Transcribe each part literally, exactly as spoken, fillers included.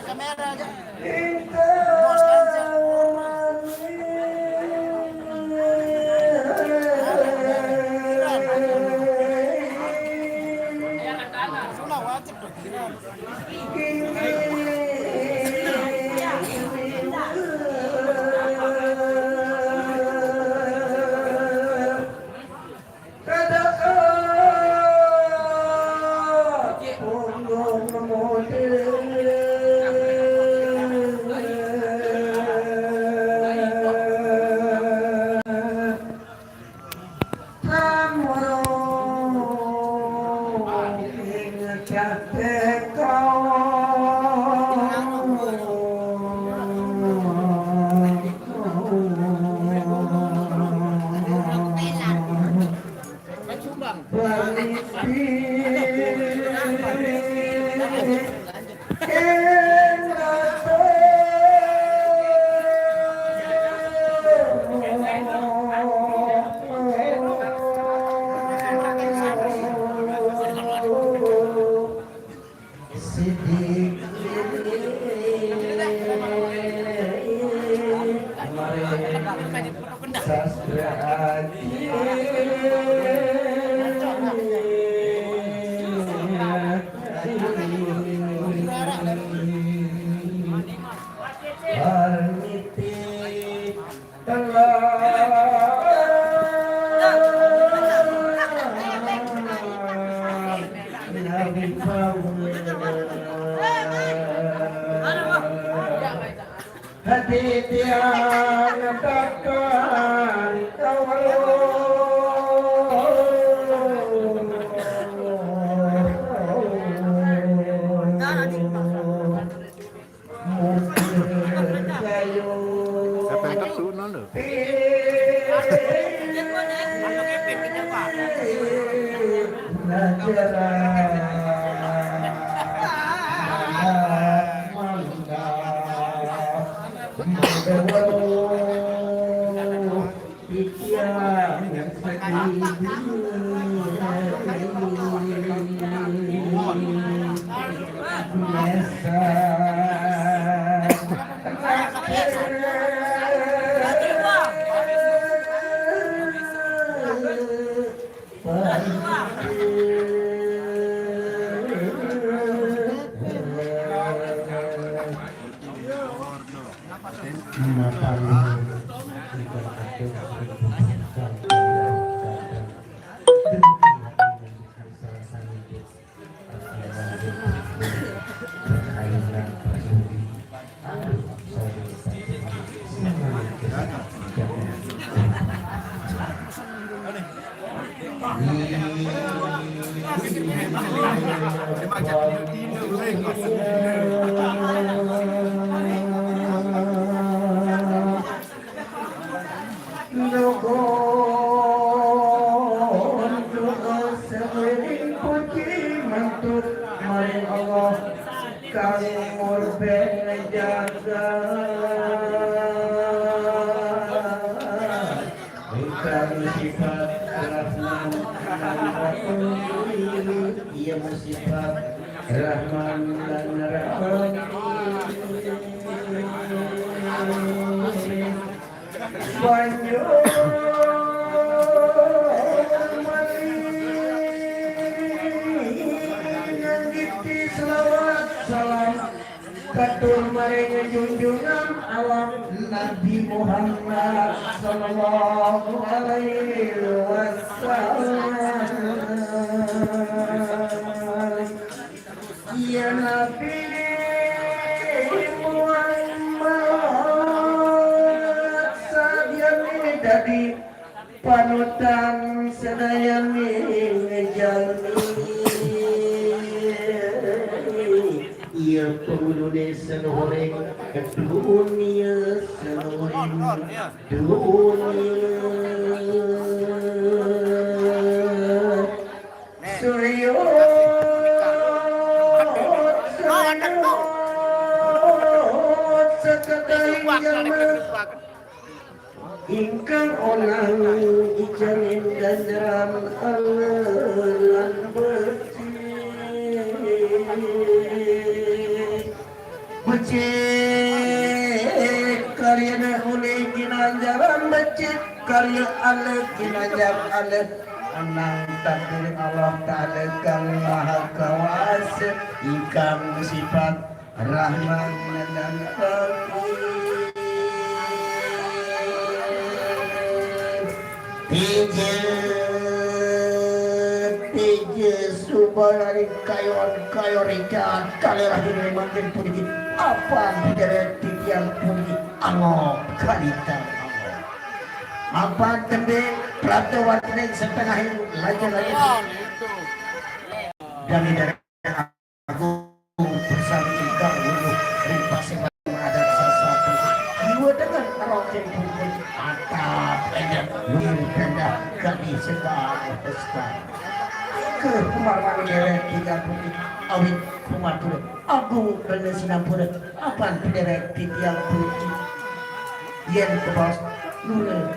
Kamera aja. Bos, cancel. Sudah wajib berpikiran. Sidik ini maring sastra adi. Parmiti Nuhun doa samiring puji matur maring Allah kang murbeng jagat. Ingkang sifat Rahman lan Rahim, iya sifat Rahman lan Rahim. Banjur malih nganggiti selawat salam katur maring junjungan alam Nabi Muhammad sallallahu alaihi wasallam. Ya Nabi Muhammad, sadayana dadi panutan sadayana jalmi. Iya panguluné Goreng ke dunia, seluruh dunia. Suyut, suyut, sekedar zaman. Ingkang onang ijanin ganjaran alelan becik. Becik karyana oleh ginanjaran becik, karya ale ginanjar ale. Onang takdir Allah Ta'ala kang maha kawasa, ingkang sifat Rahman dan Rahim. Tije, tije subalari kayon, kayon rincat, kalih rahina mangkin puniki. Apan pidarét titiang puniki angok kalintang angok. Apan tembé prapta wonten ing setengahing lajeng-lajeng. Dami daré Agung bersami ingkang luluh ring paseban adat sasatu. Jiwa dengan rohing putih atap endah luhur rendah gadis sekar pesta. Ke kumarmani dewek tiga putih awit kumatur agung rena sinampura apan dewek titiang putih. Yen kebas nure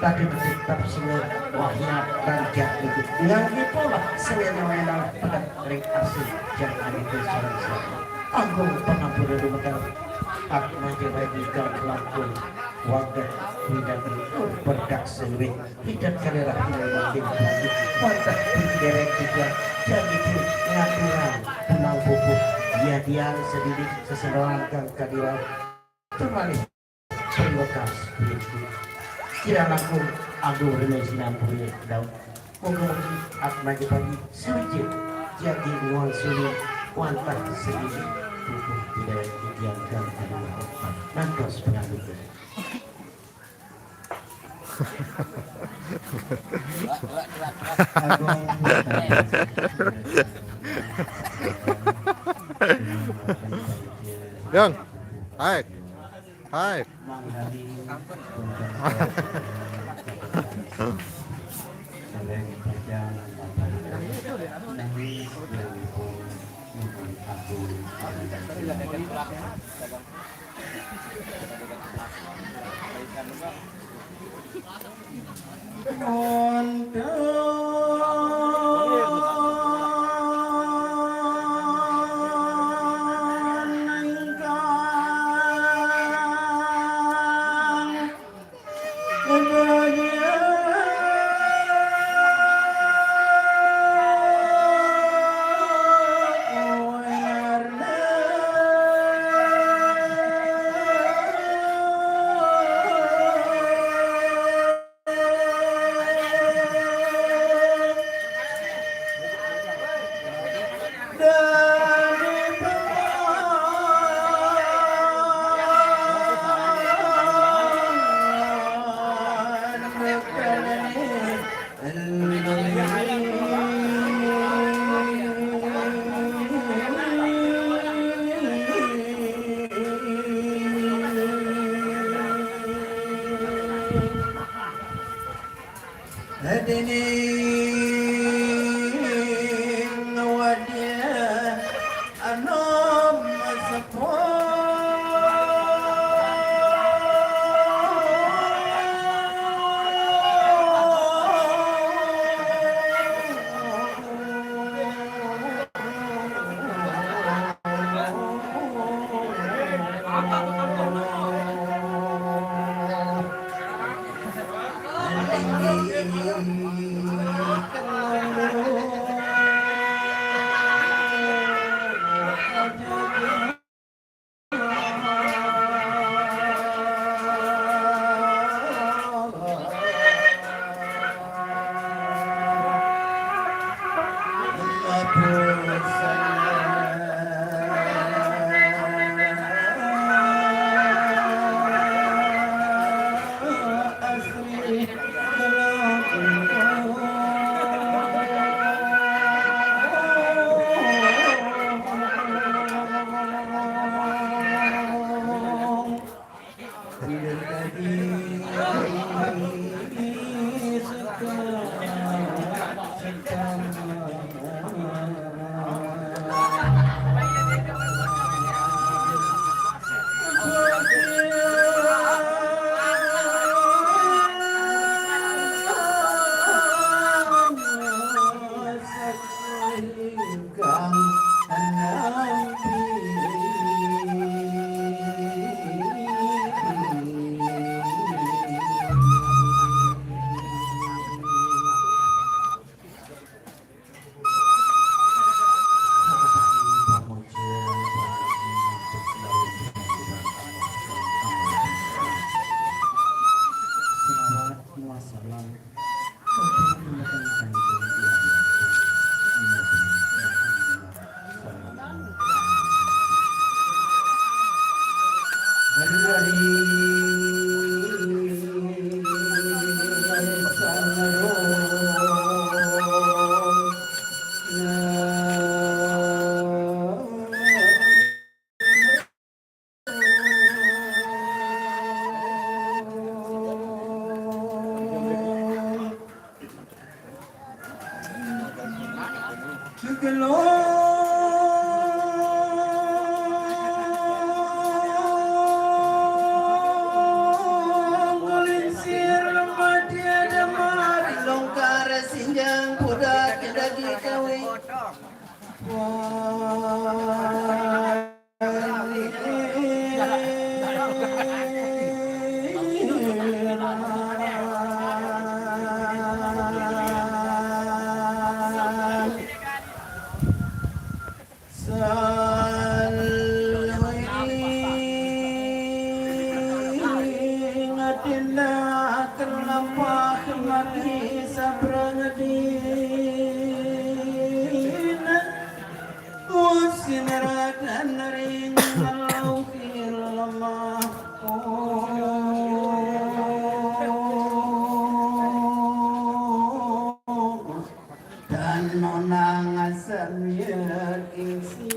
Tadi tetap sini wahya dan jati nganggé pola sewena-wena pedang ring asih jangkane sareng sami. Agung pangampura dumateng Atma Jawa ingkang langkung wagah widang tur berdak seluwih pidan kalih rahina mangkin bagi wantah ing derek tiga jati ngaturang punang pupuh yadian sedidik sesendoan kang kadiwang. Termalih Terima kasih. Kirang langkung agung rena sinampura daun. Mugi-mugi atmaja pagi suci jagi nuan suli wantah sendiri tubuh tidak didiamkan di rumah. Nantos pengantin. Yang, hai. Hai. Dening wadya anom sepo. Sinjang pudak dagi kawi. Saling ngatindakan lampah mati sabrang dina. Usin rakan ring lauhil mahfuz. Dan nonang asam ya kingsir.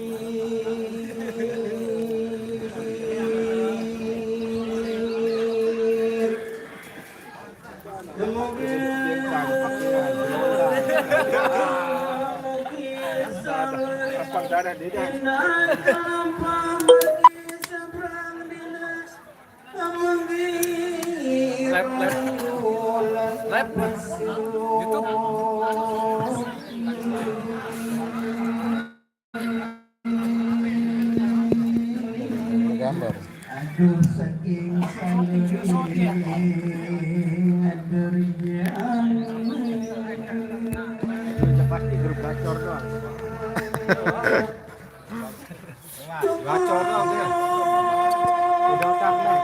Live, live. Live. YouTube. Gambar. Aduh, saking saling, aduh, jangan. Cepat grup gacor doang. Gacor doang dia. Udah karena.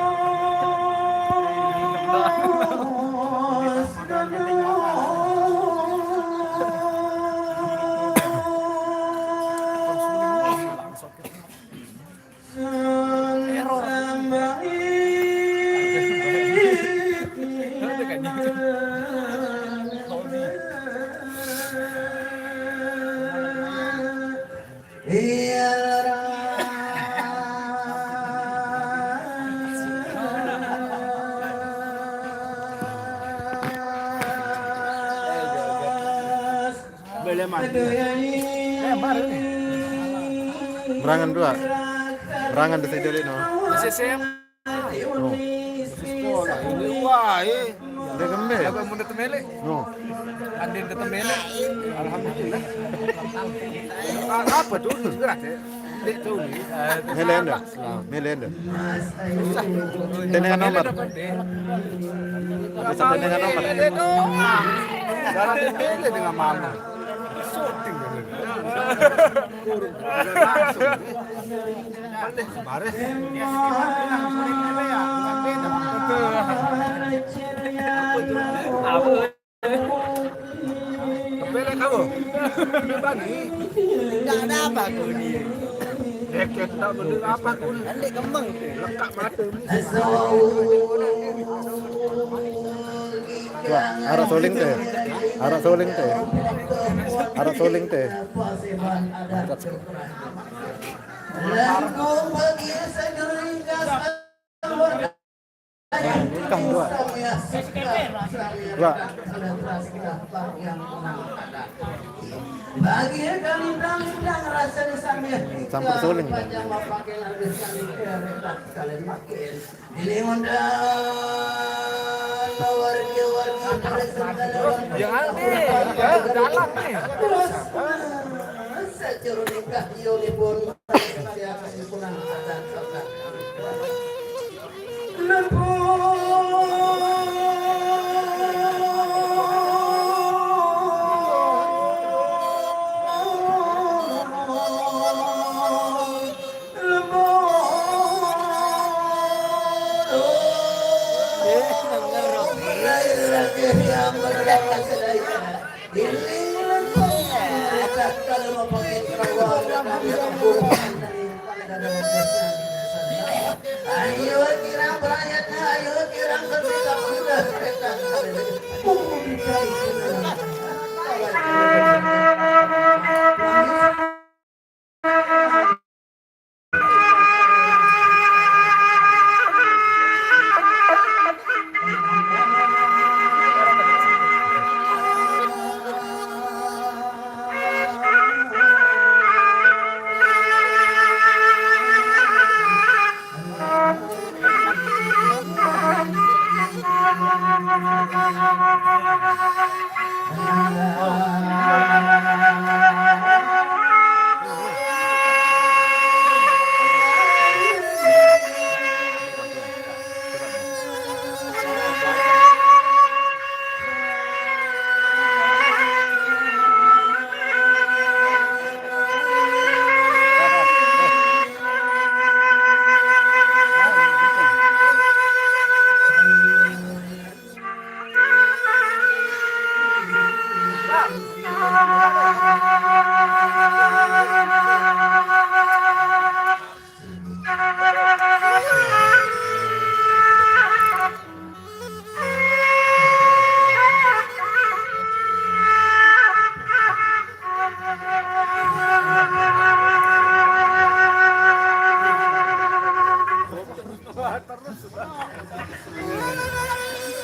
Berangan dua. Berangan di sini no. Sekolah ini, wah, eh. Dia gembe. Apa mau tetemele? No. Andin tetemele. Alhamdulillah. Apa tuh? Gerak ya. Dek tuh nih. Melenda. Melenda. Tenengan nomor. Bisa tenengan nomor. Jalan di tele dengan mama. Syuting dulu. Langsung. Baris. Kepele kamu. Bani. Enggak ada apa aku ni. Deket tak benda apa aku ni. Kan dia kembang tu. Lekat mata ni. Wah, arah soling teh. Arah soling teh. Arah soling teh. Langkung bagi segera ringkas. Kang dua. Dua. Bagi kami bilang-bilang rasa di sambil. Campur suling. Panjang bapak yang harus kami kereta sekalian makin. Ini undang warga-warga dari segala. Ya, aneh. Ya, dalam nih. Terus, sejuru nikah, Yuli pun.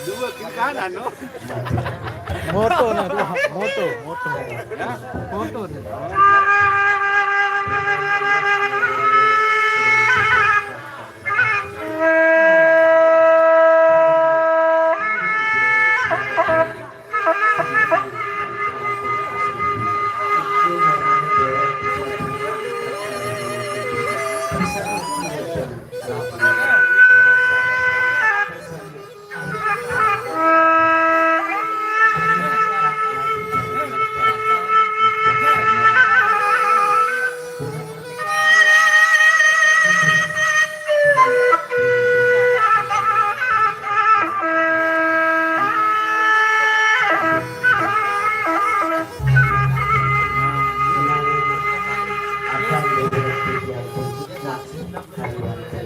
Dua kiri kanan, no? Moto nih, dua. Moto, moto. Moto nih.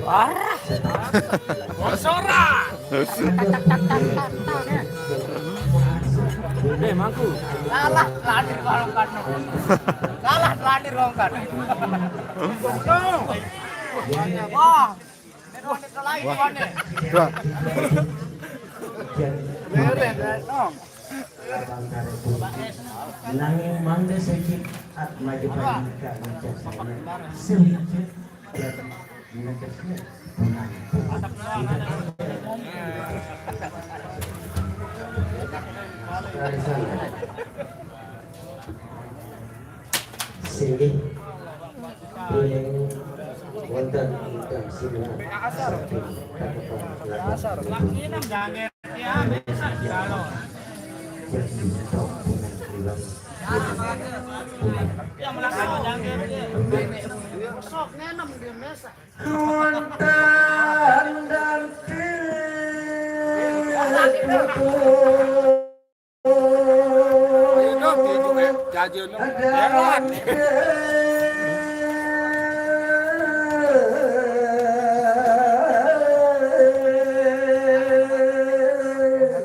Parah. Bosoran. Eh, mangku. Kalah terakhir kalau kan. Kalah terakhir kalau kan. Wah. Wah. Wah. Nanging mangga secik at majapahit ka mancasana. Secik dan menegasnya. Singgih. Pining wonten ingkang sinuhun saking Padepokan Kelapa. Jadi, sok punang liwat. Punang. Wonten dan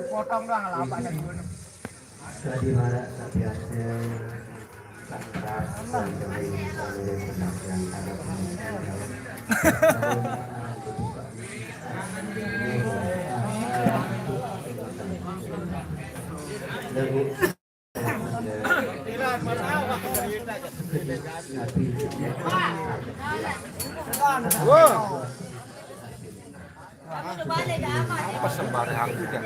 Potong doang, lama nih. Sadibara sabiasa sangkas sampai sampai yang ada. Wah. Apa sembarang aku kan?